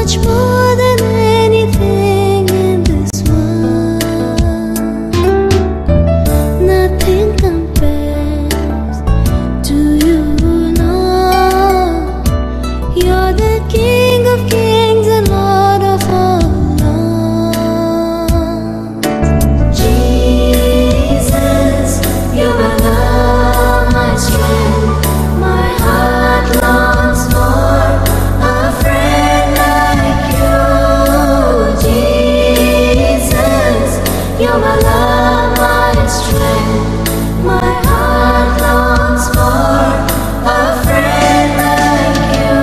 much more than anything in this world. Nothing compares to you, Lord. You're the King of kings and Lord of all lords. Jesus, you're my love, my strength. My heart longs for a friend like you. Jesus, you're my love, my strength. My heart longs for a friend like you.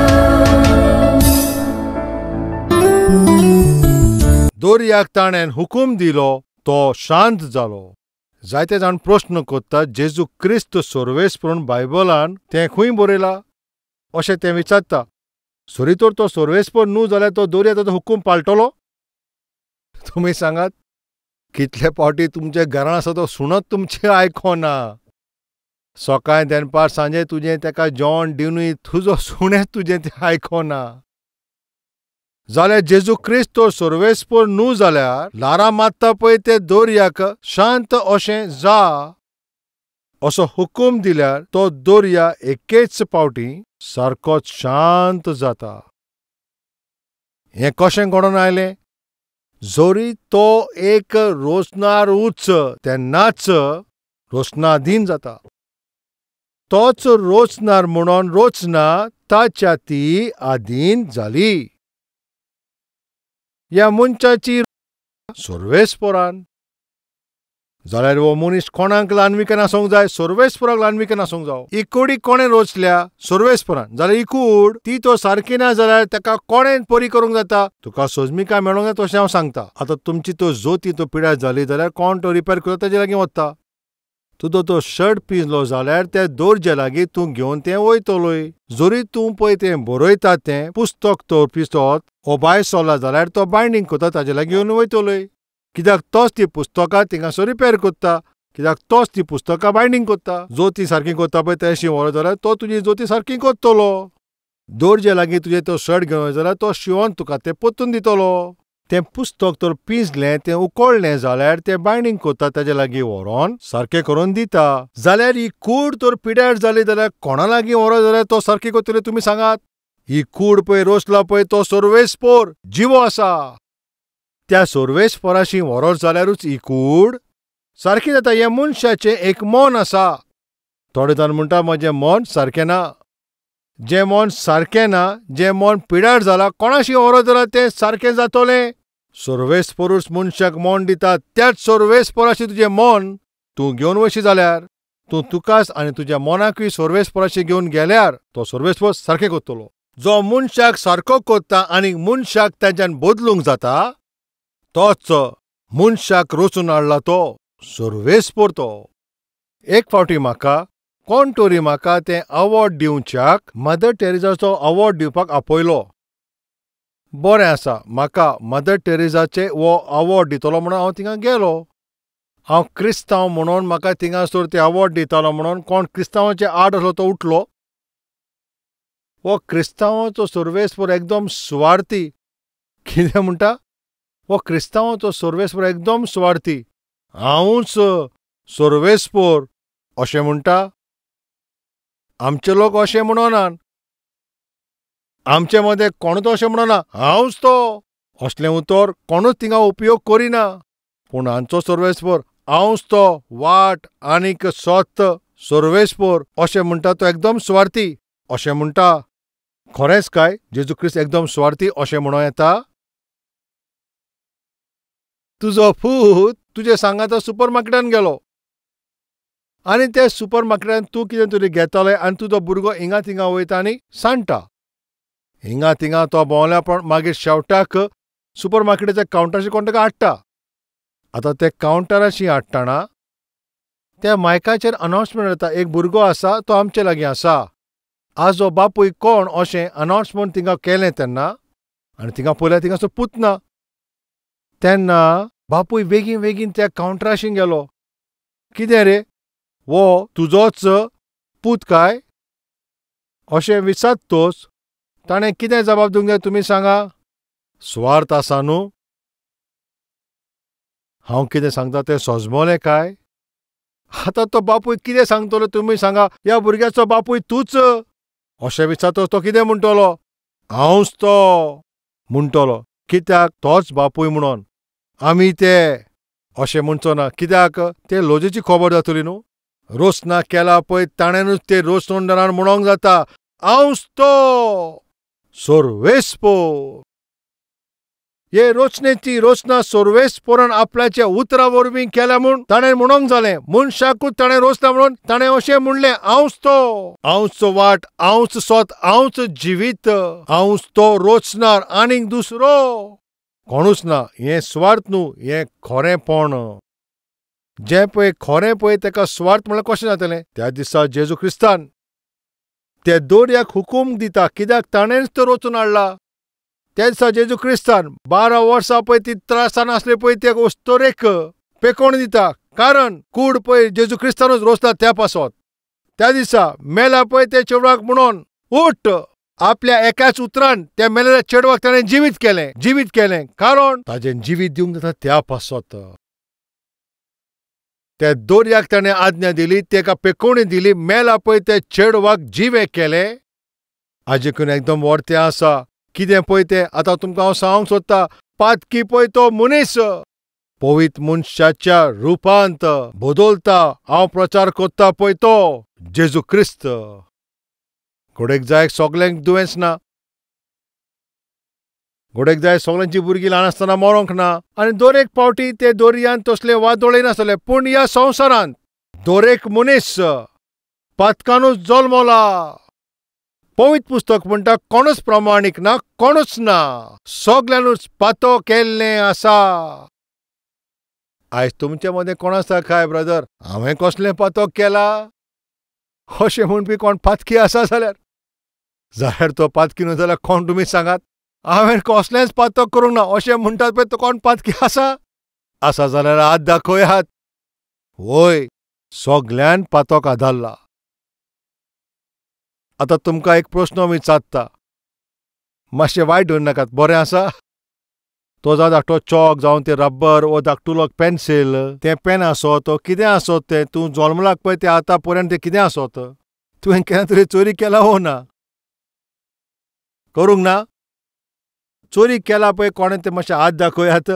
दोरयाक ताणें हुकूम दिलो तो शांत जालो. जायते जाण प्रस्न करतात, जेजू क्रिस्त सोर्वेस्पर बायबलान तें खंय बरयलां अशें तें विचारता. सरी तर तो सोर्वेस्पर न्हू जाल्यार तो दोरया ताचो हुकूम पाळटलो? तुमी सांगात, कितले फावटी तुमच्या घरान आसा तो सुणत तुमचें आयकोना. सकाळीं दनपार सांजे तुजें ताका जेवण दिवनूय तुजो सुणें तुजें तें आयकोना. जाल्यार जेजू क्रिस्त तो सोर्वेस्पर न्हू जाल्यार ल्हारां मारता पळय ते दोरयाक शांत अशें जा असो हुकूम दिल्यार तो दोरया एकेच फावटी सारकोच शांत जाता. हें कशें घडोवन आयलें? जरी तो एक रोचनारूच तेन्नाच रोचनाधीन जाता. तोच रोचनार म्हणून रोचना ताच्या ती आधीन जाली. ह्या मनशाची सोर्वेस्परान जाल्यार हो मनीस कोणाक ल्हानविकान आसूंक जाय? सोर्वेस्पराक ल्हानविकान आसूंक जावो. ही कोडी कोणें रोचल्या? सोर्वेस्परान. जाल्यार ही कूड ती तो सारकी ना जाल्यार ताका कोणें बरी करूंक जाता? तुका सोजमिकाय मेळोंक जाय तशें हांव सांगता. आतां तुमची तो जोती तो पिड्यार जाली जाल्यार कोण तो रिपेर करता ताजे लागीं वता. तुजो तो शर्ट पिंजलो जाल्यार त्या दोरजे लागीं तूं घेवन तें वयतलोय. जरी तूं पळय तें बरयता तें पुस्तक तो पिसत ओ बाय सोल्ला जाल्यार तो बायंडींग करता ताजे लागीं घेवन वयतलोय. कित्याक तोच ती पुस्तकां थिंगासर रिपेर करता, कित्याक तोच ती पुस्तकां बायंडींग करता. जोती सारकी करता पळय तेशी व्हरत जाल्यार तो तुजी जोती सारकी करतलो. दोरजे लागीं तुजें तो शर्ट घेवन जाल्यार तो शिंवोन तुका तें परतून दितलो. तें पुस्तक तर पिंजलें तें उकळ्ळें जाल्यार तें बायंडींग करता ताजे लागीं व्हरोन सारकें करून दिता. जाल्यार ही कूड तर पिड्यार जाली जाल्यार कोणा लागीं व्हरत जाल्यार तो सारकी करतलो तुमी सांगात? ही कूड पळय रोसला पळय तो सोर्वेस्पोर जिवो आसा. त्या सोर्वेस्पोराशी व्हरत जाल्यारूच ही कूड सारकी जाता. हें मनशाचें एक मन आसा. थोडे जाण म्हणटा म्हजें मन सारकें ना. जें मन सारकें ना, जें मन पिड्यार जालां, कोणाशी व्हरत जाल्यार तें सारकें जातलें? सोर्वेस्पोरूच मनशाक मन दिता. त्याच सोर्वेस्पोराशी तुजें मन तूं घेवन वयशी जाल्यार तूं तुकाच आनी तुज्या मनाकूय सोर्वेस्पोराशी घेवन गेल्यार तो सोर्वेस्पोर सारकें करतलो. जो मनशाक सारको करता आनी मनशाक ताच्यान बदलूंक जाता तोच मनशाक रचून हाडला तो सोर्वेस्पोर. तो एक फावटी म्हाका कोण तरी म्हाका तें अवॉर्ड दिवच्याक मदर टेरेसाचो अवॉर्ड दिवपाक आपयलो. बरें आसा, म्हाका मदर टेरेसाचे हो अवॉर्ड दितलो म्हणून हांव थिंगा गेलो. हांव क्रिस्तांव म्हणून म्हाका थिंगासर ते अवॉर्ड दितालो म्हणून कोण क्रिस्तांवाचे आड आसलो तो उठलो. हो क्रिस्तांवाचो सोर्वेस्पोर एकदम सुवार्थी. कितें म्हणटा? हो क्रिस्तांवाचो सोर्वेस्पोर एकदम सुवार्थी. हांवूच सोर्वेस्पोर अशें म्हणटा? आमचे लोक अशें म्हणनात. आमचे मदें कोणूच अशें म्हणना हांवच तो. असलें उतर कोणूच थिंगा उपयोग करिना. पूण हांचो सोर्वेस्पोर हांवच तो वाट आनीक सत सोर्वेस्पोर अशें म्हणटा तो एकदम सुवार्थी अशें म्हणटा. खरेंच काय जेजू क्रिस्त एकदम सुवार्थी अशें म्हणूं येता? तुजो पूत तुजे सांगाता सुपर मार्केटान गेलो आनी त्या सुपर मार्केटान तूं कितें तरी घेतालें आनी तुजो भुरगो हिंगा थिंगा वयता आनी सांडटा. हिंगा थिंगा तो भोंवल्या पण मागीर शेवटाक सुपर मार्केटाच्या कावंटराशी कोण ताका हाडटा. आतां ते कावंटराशी हाडटना त्या मायकाचेर अनावन्समेंट जाता, एक भुरगो आसा तो आमचे लागीं आसा, आजो बापूय कोण अशें अनावन्समेंट थिंगा केलें तेन्ना आनी थिंगा पळयल्यार थिंगासो पूत ना. तेन्ना बापूय बेगीन बेगीन त्या कावंटराशी गेलो. कितें रे, वो तुजोच पूत काय अशें विचारतोच ताणें कितें जबाब दिवंक जाय तुमी सांगा? सुवार्थ आसा न्हू? हांव कितें सांगता तें सोजमोलें काय? आतां तो बापूय कितें सांगतलो तुमी सांगा? ह्या भुरग्याचो बापूय तूंच अशें विचारतो तो कितें म्हणटलो? हांवच तो म्हणटलो. कित्याक? तोच बापूय म्हणून आमी ते अशें म्हणचो ना. कित्याक? ते लजेची खबर जातली न्हू. रोसना केला पळय ताणेंनूच ते रोसणदारान म्हणोंक जाता हांवच तो सोर्वेस्पोर. हे रोचनेची रोचना सोर्वेस्पोरान आपल्याच्या उतरा वरवीं केल्या म्हूण ताणें म्हणोंक जालें. मनशाकूच ताणें रोचना म्हणून ताणें अशें म्हणलें हांवच तो, हांवच वाट, हांवच सोत, हांवच जिवीत, हांवच तो रोचणार, आनीक दुसरो कोणूच ना. हें स्वार्थ न्हू, हें खरेंपण. जें पळय खरें पळय ताका स्वार्थ म्हणल्यार कशें जातलें? त्या दिसा जेजू क्रिस्तान त्या दोरयाक हुकूम दिता, कित्याक ताणेंच तो रोचून हाडला. त्या दिसा जेजू क्रिस्तान 12 वर्सां पळय ती त्रासान आसले पळय ते अस्तोरेक पेकोण दिता, कारण कूड पळय जेजू क्रिस्तानूच रोसता त्या पासत. त्या दिसा मेला पळय ते चेडवाक म्हणून उठ, आपल्या एकाच उतरान त्या मेलेल्या चेडवाक ताणें जिवीत केलें, जिवीत केलें, कारण ताजें जिवीत दिवंक जाता त्या पासत. त्या दोरयाक ताणें आज्ञा दिली, तेका पेकोवणी दिली, मेला पळय त्या चेडवाक जिवें केलें. हाजेकून एकदम वर्तें आसा कितें पळय तें आतां तुमकां हांव सांगूंक सोदता. पातकी पळय तो मनीस पवित्र मनशाच्या रुपांत बदलता. हांव प्रचार करता पळय तो जेजू क्रिस्त. घोडेक जाय सगल्यांक दुयेंस ना, घोडेक जाय सगल्यांची भुरगीं ल्हान आसतना मरोंक ना, आनी दर एक फावटी ते दोरयान तसले वादळ नासले. पूण ह्या संवसारांत दरेक मनीस पातकानूच जल्मला. पवित्र पुस्तक म्हणटा कोणूच प्रमाणीक ना, कोणूच ना, सगल्यांनूच पातो केल्लें आसा. आयज तुमचे मदें कोण आसा काय ब्रदर हांवें कसलें पातक केला अशें म्हणपी कोण पातकी आसा जाल्यार, जाल्यार तो पातकी न्हू जाल्यार कोण तुमी सांगात? हांवें कसलेंच पातक करूंक ना अशें म्हणटात पळय तो कोण पातकी आसा? आसा जाल्यार हात दाखयात. वय, सगल्यान पातक आदारला. आतां तुमकां एक प्रस्न विचारता, मातशें वायट धरून नाकात, बरें आसा? तो जावं धाकटो चॉक, जावं तें रब्बर वो धाकटुलो पेन्सील, तें पेन आसत कितें आसत तें, तूं जल्मलाक पळय तें आतां पर्यंत तें कितें आसत, तुवें केन्ना तरी चोरी केला वो ना? करूंक ना? चोरी केला पळय कोणें तें मातशें हात दाखयात,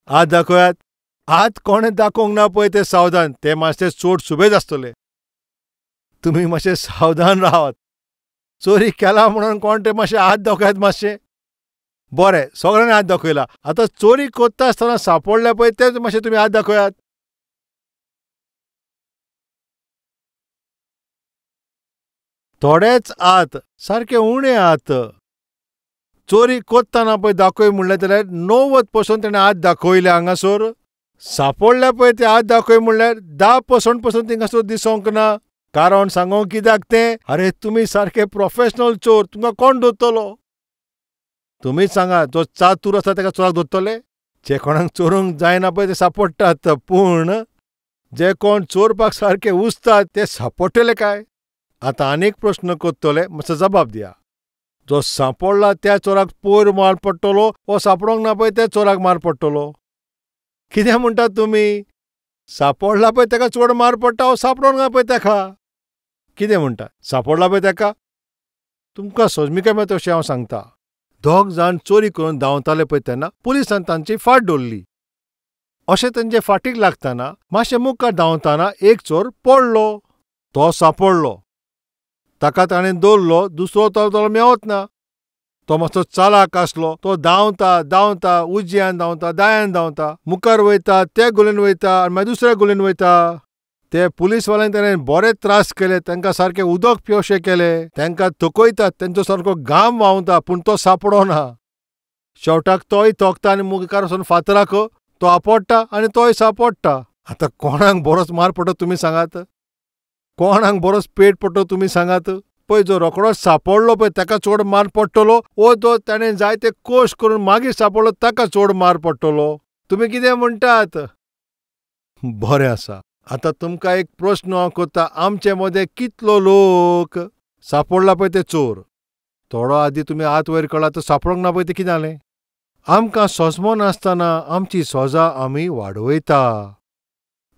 हात दाखयात. हात कोणें दाखोवंक ना पळय तें सावधान, तें मातशें चोड सुबेज आसतलें, तुमी मातशें सावधान रावात. चोरी केला म्हणून कोण तें मातशें हात दाखयात मातशें. बरें, सगळ्यांनी हात दाखयला. आतां चोरी करता आसतना सांपडले पळय तें मातशें तुमी हात दाखयात. थोडेच हात, सारके उणे हात. चोरी करतना पळय दाखय म्हणलें जाल्यार 90% ताणें हात दाखयले हांगासर. सांपडले पळय ते हात दाखय म्हणल्यार 10% पसून थिंगासर दिसोंक ना. कारण सांगोंक कित्याक तें? अरे तुमी सारके प्रोफेशनल चोर, तुमकां कोण धरतलो? तुमीच सांगा, जो चातूर आसा ताका चोराक धरतले? जे कोणाक चोरूंक जायना पळय ते सांपडटात, पूण जे कोण चोरपाक सारके उस्तात ते सांपडटले काय? आतां आनीक प्रस्न करतले, मातसो जबाब दिया. जो सांपडला त्या चोराक पयर मार पडटलो वो सांपडोंक ना पळय त्या चोराक मार पडटलो? कितें म्हणटात तुमी? सांपडला पळय ताका चड मार पडटा वो सांपडोंक ना पळय ताका? कितें म्हणटा? सांपडला पळय ताका? तुमकां सोजमिकाय मेळटा तशें हांव सांगता. दोग जाण चोरी करून धांवताले पळय तेन्ना पुलिसान तांची फाट दवरली. अशें तांचे फाटीक लागतना मातशें मुखार धांवतना एक चोर पडलो, तो सांपडलो, ताका ताणें दवरलो. दुसरो तो मेवत ना, तो मातसो चालाक आसलो, तो धांवता धांवता उजव्यान धांवता दायान धांवता, मुखार वयता त्या गोलयेन वयता आनी मागीर दुसऱ्या गोलयेन वयता. ते पुलीसवाल्यांनी ताणें बरे त्रास केले, तांकां सारकें उदक पिवशें केलें, तांकां थकयतात, तांचो सारको घाम व्हांवता, पूण तो सांपडना. शेवटाक तोय थकता आनी मुखार वचून फातराक तो आपडटा आनी तोय सांपडटा. आतां कोणाक बरोच मार पडटा तुमी सांगात? कोणाक बरोच पेट पडटलो तुमी सांगात? पळय जो रोकडोच सांपडलो पळय ताका चड मार पडटलो वो जो ताणें जायते कश्ट करून मागीर सांपडलो ताका चड मार पडटलो? तुमी कितें म्हणटात? बरें आसा. आतां तुमकां एक प्रस्न हांव करता, आमचे मदें कितलो लोक सांपडला पळय ते चोर, थोडो आदी तुमी हात वयर काडला तर सापडोंक ना पळय तें कितें जालें? आमकां सोजमो नासतना आमची सोजा आमी वाडयता.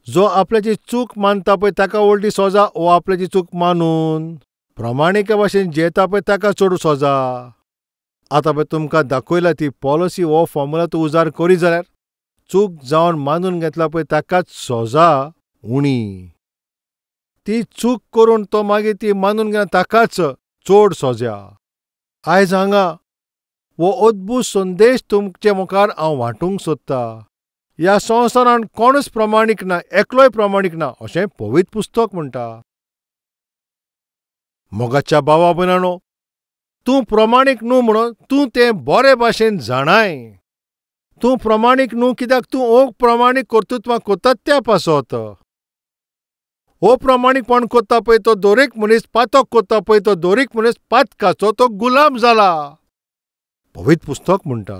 जो आपल्याची चूक मानता पळय ताका व्हडली सोजा, वो आपल्याची चूक मानून प्रमाणिका भाशेन जियेता पळय ताका चड सोजा. आतां पळय तुमकां दाखयला ती पॉलिसी हो फॉर्मुला तूं उजार करी जाल्यार चूक जावन मानून घेतला पळय ताकाच सोजा उणी. ती चूक करून तो मागीर ती मानून घेना ताकाच चड सोज्या. आयज हांगा हो अद्भूत संदेश तुमचे मुखार हांव वांटूंक सोदता. ह्या संवसारान कोणूच प्रमाणीक ना, एकलोय प्रमाणीक ना अशें पवित्र पुस्तक म्हणटा. मोगाच्या भावा भयणांनो, तूं प्रमाणीक न्हू म्हणून तूं तें बरे भाशेन जाणाय. तूं प्रमाणीक न्हू कित्याक तूं अप्रमाणीक कर्तृत्वां करता त्या पासत. अप्रमाणीकपण करता पळय तो दरेक मनीस पातक करता पळय तो दरेक मनीस पातकाचो तो गुलाम जाला. पवित्र पुस्तक म्हणटा.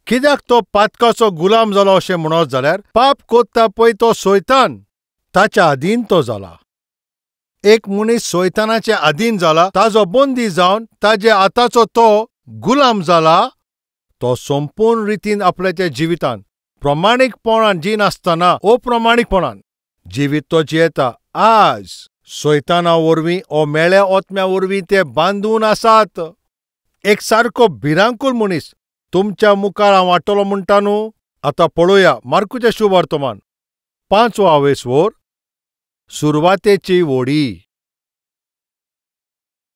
कित्याक तो पातकाचो गुलाम जालो अशें म्हणत जाल्यार पाप करता पळय तो सैतान ताच्या अधीन तो जाला. एक मनीस सैतानाचे अधीन जाला, ताजो बंदी जावन ताजे आताचो तो गुलाम जाला. तो संपूर्ण रितीन आपल्याच्या जिवितान प्रमाणीकपणान जिनासतना अप्रमाणीकपणान जिवीत तो जियेता. आज सैताना वरवीं ओ मेळ्या ओतम्या वरवीं ते बांदून आसात. एक सारको भिरांकूळ मनीस तुमच्या मुखार हांव वाडटलो म्हणटा न्हू. आतां पळोवया मार्कुचें शुभ वर्तमान 5वो आवेसवर सुरवातेची वोडी.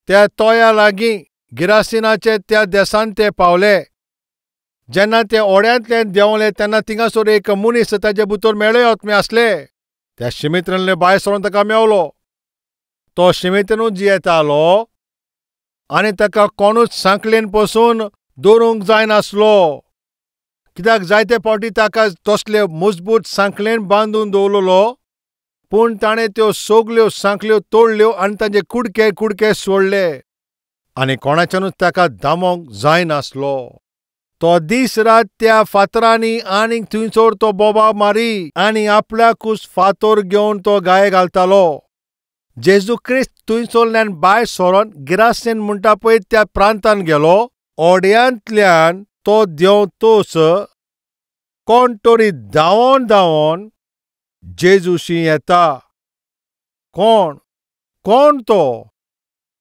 त्या तोया लागीं गिरासिनाचे त्या देसान ते पावले. जेन्ना ते ओड्यांतल्यान देंवले तेन्ना थिंगासर एक मनीस ताजे भितर मेळे ओतमे आसले. त्या शिमेत्रेंतले भायर सरून ताका मेवलो. तो शिमेत्रेनूच जियेतालो आनी ताका कोणूच सांकळेन पसून दवरूंक जायनासलो. कित्याक जायते फावटी ताका तसले मजबूत सांकळेन बांदून दवरलेलो, पूण ताणें त्यो सगल्यो सांकळ्यो तोडल्यो आनी ताजे कुडके कुडके सोडले आनी कोणाच्यानूच ताका दामोंक जायनासलो. तो दीस रात त्या फातरांनी आनीक थंयसर तो बोबा मारी आनी आपल्याकूच फातर घेवन तो गाये घालतालो. जेजू क्रिस्त थंयसरल्यान भायर सरोन गिरासेन म्हणटा पळय त्या प्रांतान गेलो. ओड्यांतल्यान तो देंवतोच कोण तरी धांवोन धांवोन जेजूशी येता. कोण कोण तो?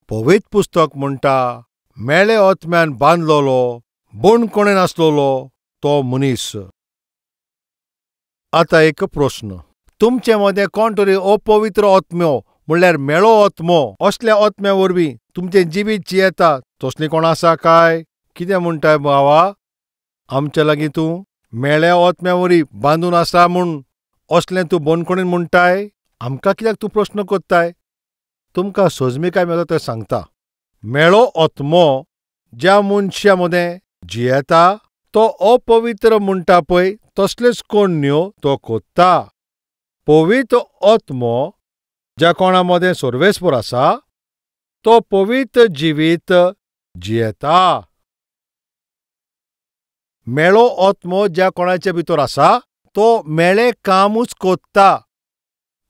पवित्र पुस्तक म्हणटा मेळे ओतम्यान बांदलोलो बणकोणेन आसलोलो तो मनीस. आतां एक प्रस्न, तुमचे मदें कोण तरी अपवित्र ओतम्यो म्हणल्यार मेळो ओतमो असल्या ओतम्या वरवीं तुमचें जिवीत जियेता तसली कोण आसा काय? कितें म्हणटाय भावा, आमच्या लागीं तूं मेळ्या ओतम्या वरी बांदून आसा म्हूण असलें तूं बणकोणेन म्हणटाय? आमकां कित्याक तूं प्रस्न करताय? तुमकां सोजमिकाय मेळटा तें सांगता. मेळो ओतमो ज्या मनशा मदें जियेता तो अपवित्र म्हणटा पळय तसलेच कोण्यो तो कोत्ता. पवित्र ओतमो ज्या कोणा मदें सर्वेस्पर आसा तो पवित्र जिवीत जियेता. मेळो ओतमो ज्या कोणाचे भितर आसा तो मेळे कामूच कोत्ता.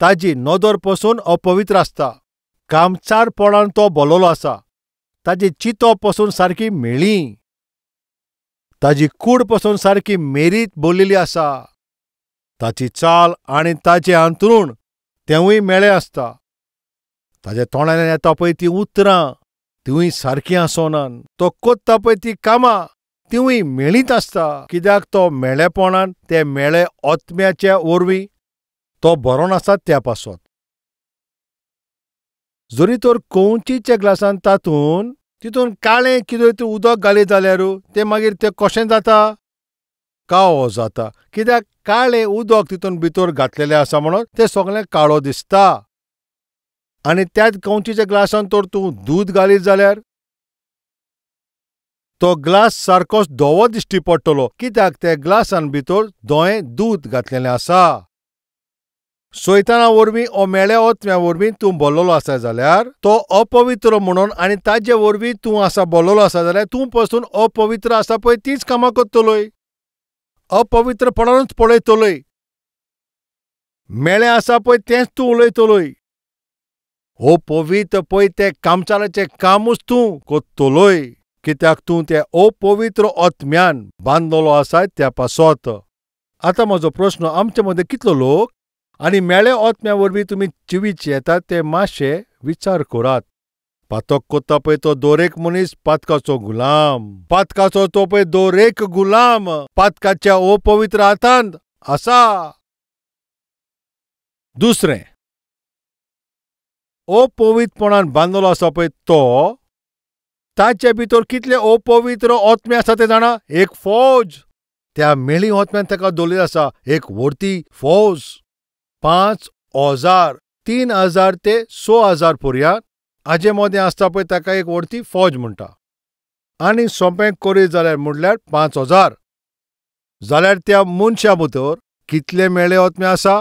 ताजी नदर पसून अपवित्र आसता. कामचारपणान तो बोलोलो आसा. ताजी चिंतप पसून सारकी मेळी, ताजी कूड पसून सारकी मेरीत बोल्लेली आसा. ताची चाल आनी ताचें अंतरूण तेंवूय मेळें आसता. ताज्या तोंडांतल्यान येता पळय तीं उतरां तिवूय सारकीं आसनात. तो कोत्ता पळय तीं कामां तिवूय मेळीत आसता. कित्याक तो मेळेपणान ते मेळे ओतम्याचे वरवीं तो बरो आसा त्या पासत. जरी तर कंवचीच्या ग्लासान तातूंत तितून काळें कितें तरी उदक घालीत जाल्यार तें मागीर तें कशें जाता? काळो जाता. कित्याक काळें उदक तितून भितर घातलेलें आसा म्हणून तें सगळें काळो दिसता. आनी त्याच कंवचीच्या ग्लासान तर तूं दूद घालीत जाल्यार तो ग्लास सारकोच धवो दिश्टी पडटलो. कित्याक त्या ग्लासान भितर धवें दूद घातलेलें आसा. सैताना वरवीं ओ मेळ्या ओतम्या वरवीं तूं बोल्लोलो आसा जाल्यार तो अपवित्र म्हणून आनी ताजे वरवीं तूं आसा बोल्लोलो आसा जाल्यार तूं पसून अपवित्र आसा पळय तीच कामां करतलोय. अपवित्रपणानूच पळयतलोय. मेळें आसा पळय तेंच तूं उलयतलोय. हो पवित्र पळय तें कामचाराचें कामूच तूं कोत्तलोय, कित्याक तूं ते अपवित्र आत्म्यान बांदलेलो आसाय त्या पासत. आतां म्हजो प्रस्न, आमचे मदें कितलो लोक आनी मेळे आत्म्या वरवीं तुमी जिवीत येतात ते मातशे विचार करात. पातक कोत्ता पळय तो दरेक मनीस पातकाचो गुलाम, पातकाचो तो पळय दरेक गुलाम पातकाच्या अपवित्र हातांत आसा. दुसरें, अपवित्रपणान बांदलेलो आसा पळय तो, ताचे भितर कितले अपवित्र आत्मे आसा ते जाणा? एक फौज. त्या मेळी आत्म्यान ताका दवरिल्ली आसा एक व्हडती फौज. 5,000, 3,000 ते 6,000 पर्यंत हाजे मदें आसता पळय ताका एक व्हडती फौज म्हणटा. आनी सोंपें करीत जाल्यार म्हणल्यार 5,000. जाल्यार त्या मनशा भितर कितले मेळे आत्मे आसा?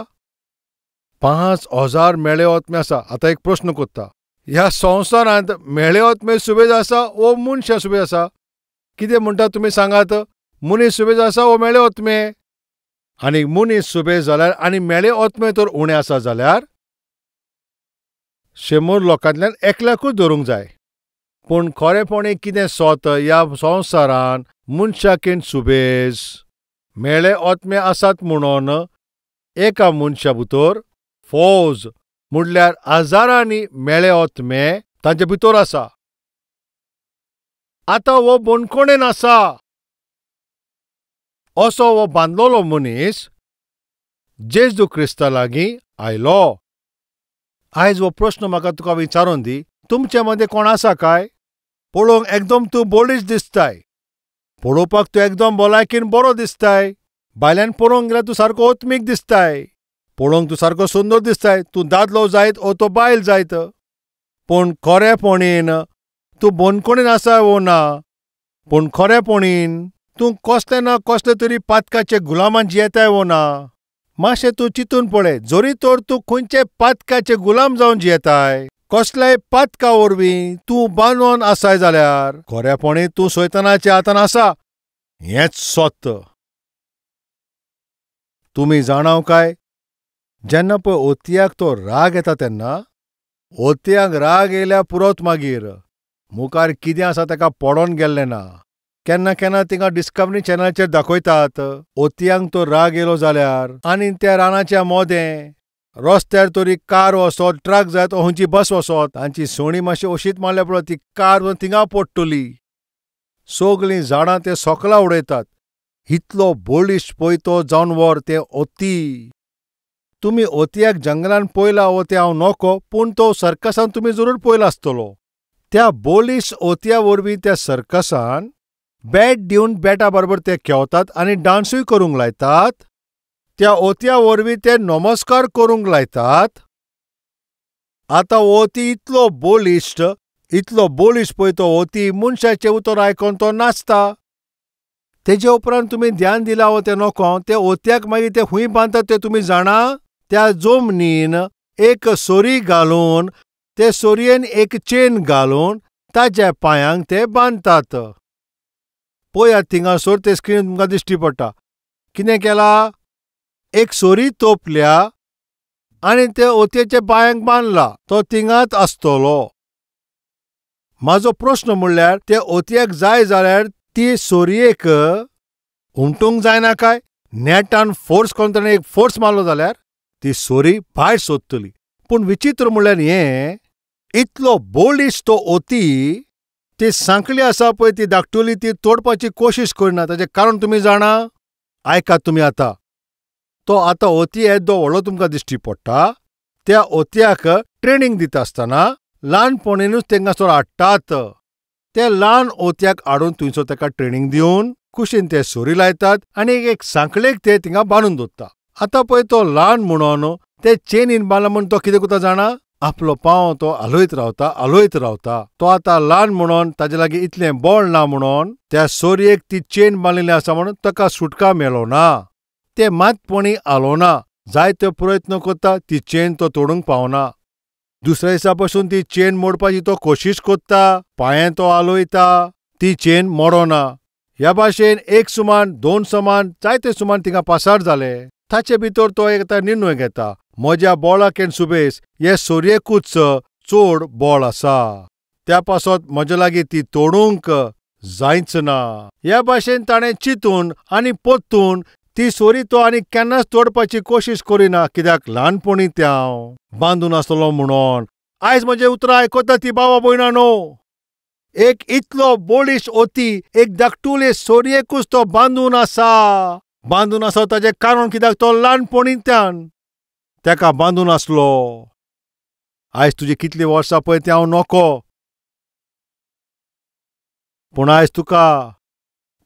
5,000 मेळे आत्मे आसा. आतां एक प्रस्न कोत्ता, ह्या संवसारांत मेळे आत्मे सुबेज आसा वो मनशां सुबेज आसा? कितें म्हणटा तुमी सांगात? मनीस सुबेज आसा वो मेळे आत्मे? आनी मनीस सुबेज जाल्यार आनी मेळे आत्मे तर उणें आसा जाल्यार 100 लोकांतल्यान एकल्याकूच धरूंक जाय. पूण खरेपणी कितें सोत, ह्या संवसारान मनशाकेन सुबेज मेळे आत्मे आसात म्हणून एका मनशा भितर फौज म्हणल्यार हजारांनी मेळे आत्मे तांचे भितर आसा. आतां हो बंदखणेन आसा. असो हो बांदलेलो मनीस जेजू क्रिस्ता लागीं आयलो. आयज हो प्रस्न म्हाका तुका विचारून दी, तुमचे मदें कोण आसा काय? पळोवंक एकदम तूं बळिश्ट दिसताय, पळोवपाक तूं एकदम भलायकेन बरो दिसताय, भायल्यान पळोवंक गेल्यार तूं सारको आत्मीक दिसताय, पळोवंक तूं सारको सुंदर दिसताय, तूं दादलो जायत ओ तो बायल जायत, पूण खरेपणीन तूं बंदखणीन आसा वो ना, पूण खरेपणीन तूं कसले ना कसले तरी पातकाचे गुलामान जियेताय वो ना? मातशें तूं चिंतून पळय, जरी तर तूं खंयचे पातकाचे गुलाम जावन जियेताय, कसल्याय पातका वरवीं तूं बांदून आसाय जाल्यार खरेपणी तूं सैतानाच्या हातान आसा. हेंच सत्य. तुमी जाणाव काय, जेन्ना पळय ओतयाक तो राग येता तेन्ना ओतयाक राग येयल्यार पुरोत, मागीर मुखार कितें आसा ताका पडोन गेल्लें ना. केन्ना केन्ना तिंगा डिस्कवरी चॅनलाचेर दाखयतात, ओतयांक तो राग येयलो जाल्यार आनी त्या रानाच्या मोदें रस्त्यार तरी कार वचत, ट्रक जायत, खंयची बस वचत, तांची सोणी मातशी अशीच मारल्यार पुरो, ती कार थिंगा पडटली. सगळीं झाडां ते सोकलां उडयतात. इतलो बळिश्ट पळय तो जानवर, तें ओती. तुमी ओतयाक जंगलान पळयला वो तें हांव नको, पूण तो सर्कसान तुमी जरूर पळयला आसतलो. त्या बळिश्ट ओतया वरवीं त्या सर्कसान बॅट दिवन बॅटा बरोबर ते खेळतात आनी डान्सूय करूंक लायतात. त्या ओतया वरवीं ते नमस्कार करूंक लायतात. आतां ओती इतलो बळिश्ट, इतलो बळिश्ट पळय तो ओती मनशाचें उतर आयकून तो नाचता. तेजे उपरांत तुमी ध्यान दिलां वो तें नको, ते ओतयाक मागीर ते खूंय बांदतात ते तुमी जाणा? त्या जमनीन एक सोरी घालून, ते सोरयेन एक चेन घालून ताज्या पांयांक ते बांदतात. पळयात थिंगासर ते स्क्रीन तुमकां दिश्टी पडटा. कितें केलां, एक सोरी तोपल्या आनी ते ओतयेच्या पांयांक बांदला, तो थिंगाच आसतलो. म्हाजो प्रस्न म्हणल्यार ते ओतयेक जाय जाल्यार ती सोरयेक हुमटूंक जायना काय? नेटान फोर्स करून ताणें एक फोर्स मारलो जाल्यार ती सोरी भायर सोदतली. पूण विचित्र म्हणल्यार हें, इतलो बळिश्ट तो ओती, ती सांखळी आसा पळय ती धाकटुली, ती तोडपाची कोशिश करिना. ताचें कारण तुमी जाणा? आयकात तुमी आतां. तो आतां ओती येदो व्हडलो तुमकां दिश्टी पडटा. त्या ओतयाक ट्रेनींग दिता आसतना ल्हानपणीनूच तेंकासर हाडटात. त्या ल्हान ओतयाक हाडून थंयसर ताका ट्रेनींग दिवन कुशीन ते सोरी लायतात आनी एक सांखळेक ते थिंगा बांदून दवरता. आतां पळय तो ल्हान म्हणून ते चेनीन बांदला म्हूण तो कितें करता जाणा? आपलो पांव तो हालयत रावता, हालयत रावता. तो आतां ल्हान म्हणून ताजे लागीं इतलें बळ ना म्हणून त्या सोरयेक ती चेन बांदिल्ली आसा म्हणून ताका सुटका मेळो ना. ते मातपणी हालोना, जायते प्रयत्न करता, ती चेन तो तोडूंक पावना. दुसऱ्या दिसा पसून ती चेन मोडपाची तो कोशिश करता, पांयें तो हालयता, ती चेन मोडना. ह्या भाशेन एक सुमान, दोन सुमान, जायते सुमान थिंगा पासार जाले. ताचे भितर तो एकदां निर्णय घेता, म्हज्या बोळाक एन सुबेस हे सोरयेकूच चड बळ आसा, त्या पासत म्हजे लागीं ती तोडूंक जायच ना. ह्या भाशेन ताणें चिंतून आनी पोत्तून ती सोरी तो आनी केन्नाच तोडपाची कोशिश करिना, कित्याक ल्हानपणी तें हांव बांदून आसलो म्हणून. आयज म्हजें उतरां आयकता ती बाबा भयणा न्हू, एक इतलो बळिश्ट ओती एक धाकटुले सोरयेकूच तो बांदून आसा. बांदून आसा ताजें कारण कित्याक तो ल्हानपणींतल्यान तेका बांदून आसलो. आयज तुजी कितलीं वर्सां पळय तें हांव नको, पूण आयज तुका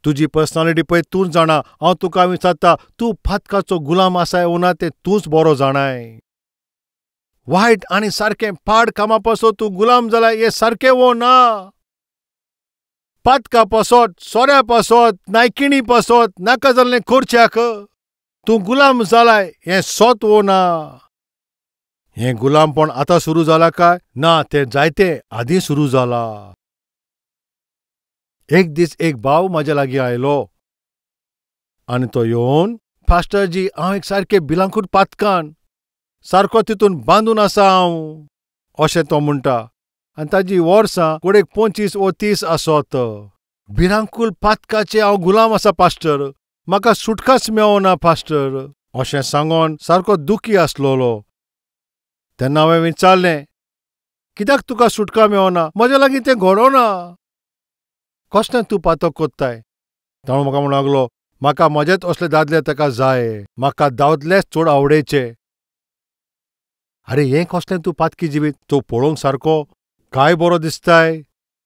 तुजी पर्सनालिटी पळय तूंच जाणा. हांव तुका विचारता, तूं फातकाचो गुलाम आसाय वो ना तें तूंच बरो जाणाय. वायट आनी सारकें पाड कामा पासत तूं गुलाम जालाय हें सारकें वो ना. पातका पासत, सोऱ्या पासत, नायकिणी पासत, नाका जाल्लें करच्याक तूं गुलाम जालाय हें सत वो ना. हें गुलामपण आतां सुरू जालां काय ना, तें जायते आदीं सुरू जालां. एक दीस एक भाव म्हाज्या लागीं आयलो आनी तो येवन, पास्टरजी हांव एक सारकें भिलांकूट पातकान सारको तितून बांदून आसा हांव, अशें तो म्हणटा. आनी ताजी वर्सां कोडेक 25 वो 30 आसत. भिरांकूल पातकाचें हांव गुलाम आसा पास्टर, म्हाका सुटकाच मेवना पास्टर, अशें सांगोन सारको दुखी आसलोलो. तेन्ना हांवें विचारलें, कित्याक तुका सुटका मेवना, म्हज्या लागीं तें घडोना, कसलें तूं पातक कोत्ताय? ताणें म्हाका म्हणूंक लागलो, म्हाका म्हजेच असले दादले ताका जाय, म्हाका दादलेच चड आवडेचे. आरे हें कसलें तूं पातकी जिवीत, तूं पळोवंक सारको काय बरो दिसताय,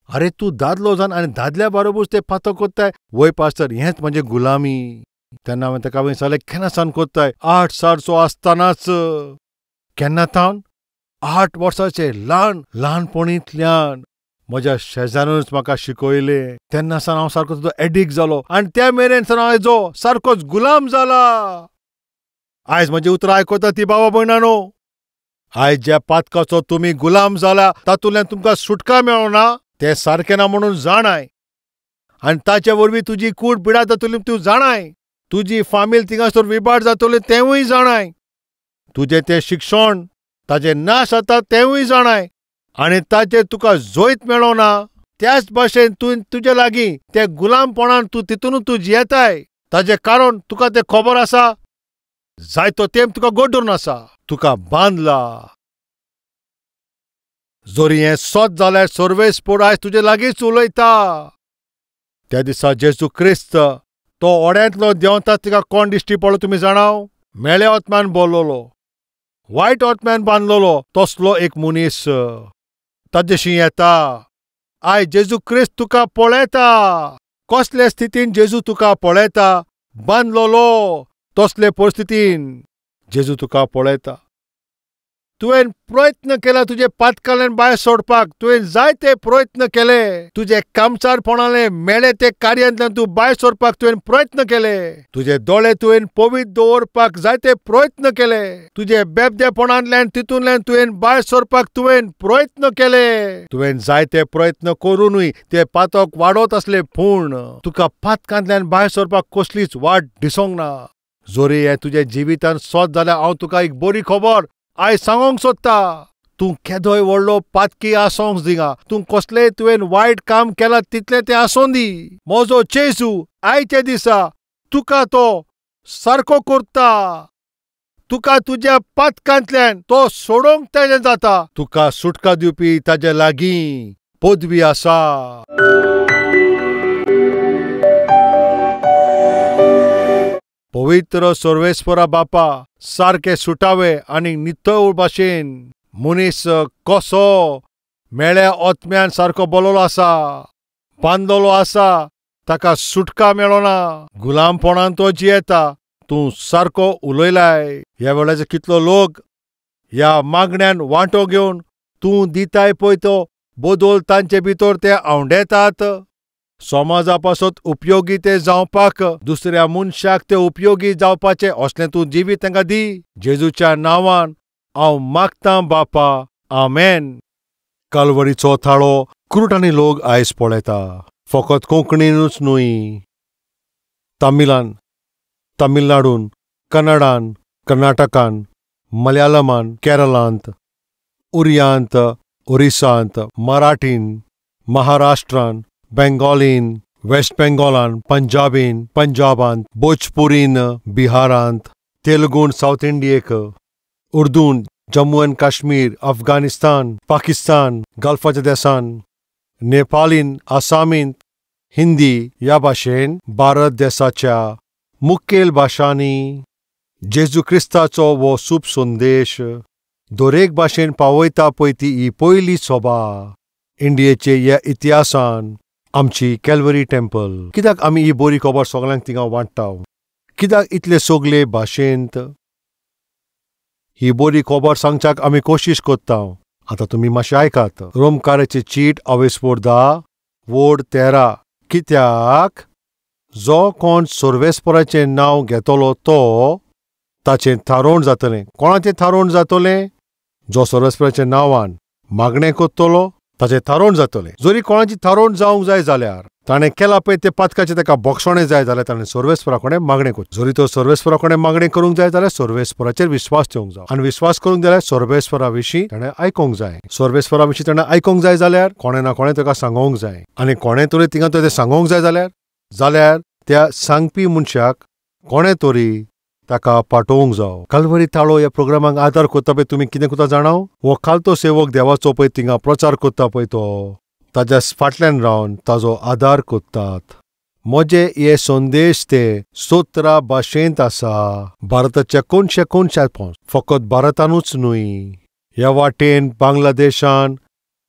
आरे तूं दादलो जावन आनी दादल्या बरोबरूच तें पातक कोत्ताय. वय पास्टर, हेंच म्हजें गुलामी. तेन्ना हांवें ताका विचारलें, केन्ना सावन कोत्ताय? 8 सारचो आसतनाच. केन्ना तावन? 8 वर्सांचे ल्हान ल्हानपणींतल्यान म्हज्या शेजाऱ्यानूच म्हाका शिकयलें. तेन्ना सावन हांव सारको तुजो एडिक्ट जालो आनी त्या मेरेन सावन हांव हेजो सारकोच गुलाम जाला. आयज म्हजी उतरां आयकता ती बाबा भयणा न्हू, आयज ज्या पातकाचो तुमी गुलाम जाला तातूंतल्यान तुमकां सुटका मेळना तें सारकें ना म्हणून जाणाय, आनी ताचे वरवीं तुजी कूड पिडा जातली तूं जाणाय, तुजी फामील थिंगासर विबाड जातली तेंवूय जाणाय, तुजें तें शिक्षण ताजें नाश जाता तेंवूय जाणाय, आनी ताचेर तुका जैत मेळना. त्याच भाशेन तूं तुजे लागीं ते गुलामपणान तूं तितूनच तूं जियेताय, ताजें कारण तुका तें खबर आसा, जायतो तेंप तुका गोड धरून आसा, तुका बांदला. जरी हें सत जाल्यार सर्वेस्पोर आयज तुजे लागींच उलयता. त्या दिसा जेजू क्रिस्त तो ओड्यांतलो देंवता, तिका कोण दिश्टी पडलो तुमी जाणाव? मेळे ओतम्यान बोल्लोलो, वायट ओतम्यान बांदलोलो तसलो एक मनीस ताजेशी येता. आयज जेजू क्रिस्त तुका पळयता. कसले स्थितीन जेजू तुका पळयता? बांदलोलो तसले परिस्थितीन जेजू तुका पळयता. तुवें प्रयत्न केला तुजे पातकाल्यान भायर सोडपाक, तुवें जायते प्रयत्न केले, तुजे कामचारपणाले मेळे ते कार्यांतल्यान तूं भायर सोडपाक तुवें प्रयत्न केले, तुजे दोळे तुवें पवित्र दवरपाक जायते प्रयत्न केले, तुजे बेबदेपणांतल्यान तितूंतल्यान तुवें भायर सोडपाक तुवें प्रयत्न केले. तुवें जायते प्रयत्न करुनूय ते पातक वाडत आसले, पूण तुका पातकांतल्यान भायर सोडपाक कसलीच वाट दिसोंक ना. जरी हें तुज्या जिवितान सत जाल्यार हांव तुका एक बरी खबर आयज सांगोंक सोदता. तूं केदोय व्हडलो पातकी आसोंक दिगा, तूं कसलेंय तुवें वायट काम केलां तितलें तें आसों दी, म्हजो जेजू आयच्या दिसा तुका तो सारको करता. तुका तुज्या पातकांतल्यान तो सोडोवंक ताजें जाता. तुका सुटका दिवपी ताजे लागीं पदवी आसा. पवित्र सर्वेस्परा बापा, सारके सुटावे आनी नितळ भाशेन मनीस कसो मेळ्या ओतम्यान सारको बोलोलो आसा, बांदलोलो आसा, ताका सुटका मेळना, गुलामपणान तो जियेता. तूं सारको उलयलाय. ह्या वेळाचो कितलो लोक ह्या मागण्यान वांटो घेवन तूं दिताय पळय तो बदल तांचे भितर ते आंवडेतात. समाजा पासत उपयोगी ते जावपाक, दुसऱ्या मनशाक ते उपयोगी जावपाचें असलें तूं जिवीत तांकां दी. जेजूच्या नांवान हांव मागतां बापा, आमेन. कालवरीचो थाळो क्रुटांनी लोक आयज पळयता, फकत कोंकणीनूच न्हय, तमिळान, तमिळनाडून, कन्नडान, कर्नाटकान, मलयाळमान, केरळांत, उरियांत, ओरिसांत, मराठीन, महाराष्ट्रान, बेंगॉलीन, वेस्ट बेंगॉलान, पंजाबीन, पंजाबांत, भोजपुरीन, बिहारांत, तेलुगून सावथ इंडियेक, उर्दून जम्मू अँड काश्मीर, अफगाणिस्तान, पाकिस्तान, गल्फाच्या देसान, नेपालीन, आसामींत, हिंदी ह्या भाशेन भारत देसाच्या मुखेल भाशांनी जेजू क्रिस्ताचो हो शुभ संदेश दरेक भाशेन पावयता पळय ती ही पयली सभा इंडियेचे ह्या इतिहासान आमची कॅल्वरी टेम्पल. कित्याक आमी ही बरी खबर सगळ्यांक थिंगा वांट्टा? कित्याक इतले सगळे भाशेंत ही बरी खबर सांगच्याक आमी कोशिश करता? आतां तुमी मातशें आयकात. रोमकाराची चीट अवेस्पोर 10 वोड 13. कित्याक जो कोण सर्वेस्पराचें नांव घेतलो तो ताचें थारोवण जातलें. कोणाचें थारोवण जातलें? जो सर्वेस्पराच्या नांवान मागणें करतलो ताचें थारोवण जातलें. जरी कोणाची थारोवण जावंक जाय जाल्यार ताणें केलां पळय तें पातकाचें ताका बक्षणें जाय जाल्यार ताणें सर्वेस्परा कडेन मागणें करचें. जरी तो सर्वेस्परा कडेन मागणें करूंक जाय जाल्यार सर्वेस्पराचेर विस्वास ठेवंक जाय आनी विस्वास करूंक जाल्यार सर्वेस्परा विशीं ताणें आयकूंक जाय. सर्वेस्परा विशीं ताणें आयकूंक जाय जाल्यार कोणें ना कोणें ताका सांगोंक जाय आनी कोणें तरी थिंगा तें सांगोंक जाय जाल्यार त्या सांगपी मनशाक कोणें तरी ताका पाठोवंक जावो. कालवरी ताळो ह्या प्रोग्रामाक आदार करता पळय तुमी कितें करता जाणाव? हो खालतो सेवक देवाचो पळय थिंगा प्रचार करता पळय तो ताज्या फाटल्यान रावन ताजो आदार करतात. म्हजे हे संदेश ते 17 भाशेंत आसा. भारताच्या कोनशे कोनशात पावस, फकत भारतानूच न्हय, ह्या वाटेन बांगलादेशान,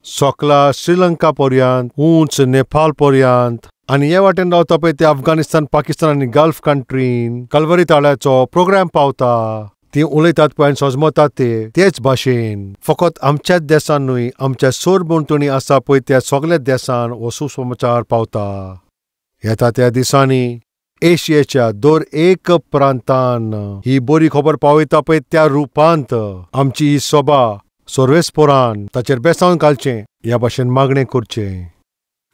सकला श्रीलंका पर्यंत, उंच नेपाळ पर्यंत आनी हे वाटेन रावता पळय ते अफगाणिस्तान, पाकिस्तान आनी गल्फ कंट्रीन कलवरी ताळ्याचो प्रोग्राम पावता. ती उलयतात पळय आनी सजमतात ते तेच भाशेन. फकत आमच्याच देसान न्हय, आमच्या सरभोंवतणी आसा पळय त्या सगळ्या देसान हो सुसमाचार पावता. येता त्या दिसांनी एशियेच्या दर एक प्रांतान ही बरी खबर पावयता पळय त्या रुपांत आमची ही सभा सर्वेस्परान ताचेर बेसावन घालचें ह्या भाशेन मागणें करचें.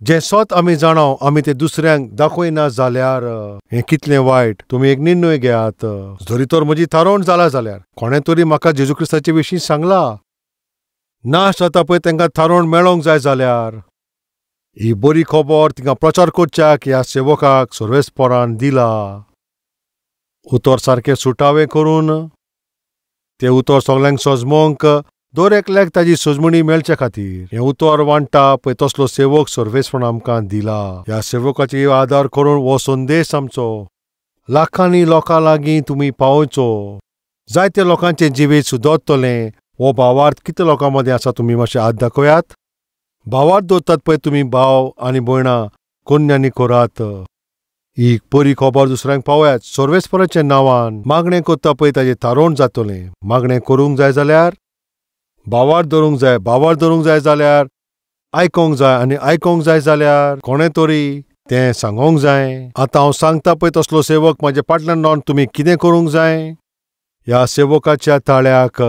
जें सत आमी जाणाव आमी तें दुसऱ्यांक दाखयना जाल्यार हें कितलें वायट. तुमी एक निर्णय घेयात. जरी तर म्हजी थारोवण जाला जाल्यार कोणें तरी म्हाका जेजू क्रिस्ताचे विशीं सांगला ना जाता पळय तांकां थारोवण मेळोंक जाय जाल्यार ही बरी खबर तिंगा प्रचार करच्याक ह्या सेवकाक सर्वेस्परान दिला. उतर सारकें सुटावें करून तें उतर सगल्यांक सजमोंक दर एकल्याक ताजी सजमणी मेळचे खातीर हें उतर वांट्टा पळय तसलो सेवक सर्वेस्परान आमकां दिला. ह्या सेवकाचेर आदार करून हो संदेश आमचो लाखांनी लोकां लागीं तुमी पावोवचो. जायते लोकांचें जिवीत सुदरतलें. हो भावार्थ कितले लोकां मदीं आसा तुमी मातशें हात दाखयात. भावार्थ दवरतात पळय तुमी भाव आनी भयणां कोन्यांनी करात. ही बरी खबर दुसऱ्यांक पावयात. सर्वेस्पराच्या नांवान मागणें करता पळय ताजें थारोवण जातलें. मागणें करूंक जाय जाल्यार भावार्थ धरूंक जाय. भावार्थ धरूंक जाय जाल्यार आयकोंक जाय आनी आयकोंक जाय जाल्यार कोणें तरी तें सांगोंक जाय. आतां हांव सांगता पळय तसलो सेवक म्हाजे फाटल्यान रावन तुमी कितें करूंक जाय? ह्या सेवकाच्या ताळ्याक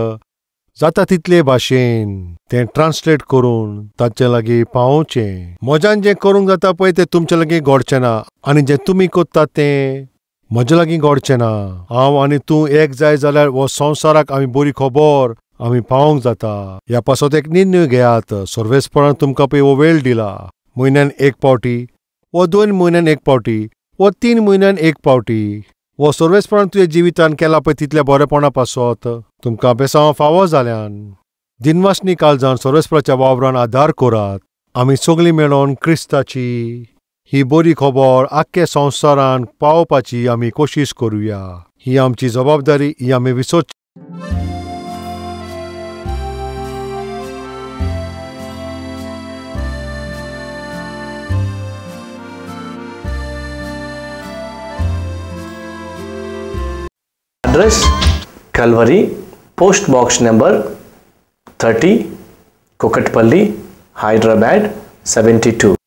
जाता तितले भाशेन तें ट्रान्सलेट करून तांचे लागीं पावोवचें. म्हज्यान जें करूंक जाता पळय तें तुमचे लागीं घडचें ना आनी जें तुमी करतात तें म्हजे लागीं घडचें ना. हांव आनी तूं एक जाय जाल्यार हो संवसाराक आमी बरी खबर आमी पावोवंक जाता. ह्या पासत एक निर्णय घेयात. सर्वेस्परान तुमकां पळय हो वेळ दिला. म्हयन्यान एक पावटी वो 2 म्हयन्यान एक पावटी वो 3 म्हयन्यान एक पावटी वो सर्वेस्परान तुज्या जिवितान केला पळय तितल्या बरेपणा पासत तुमकां बेसांव फावो जाल्यान दिनवासनी काळजान सर्वेस्पराच्या वावरान आदार करात. आमी सगळीं मेळोन क्रिस्ताची ही बरी खबर आख्खे संवसारान पावोवपाची आमी कोशिश करुया. ही आमची जबाबदारी, ही आमी विसरची. Address Calvary, post box number 30, Kukatpally, Hyderabad 72.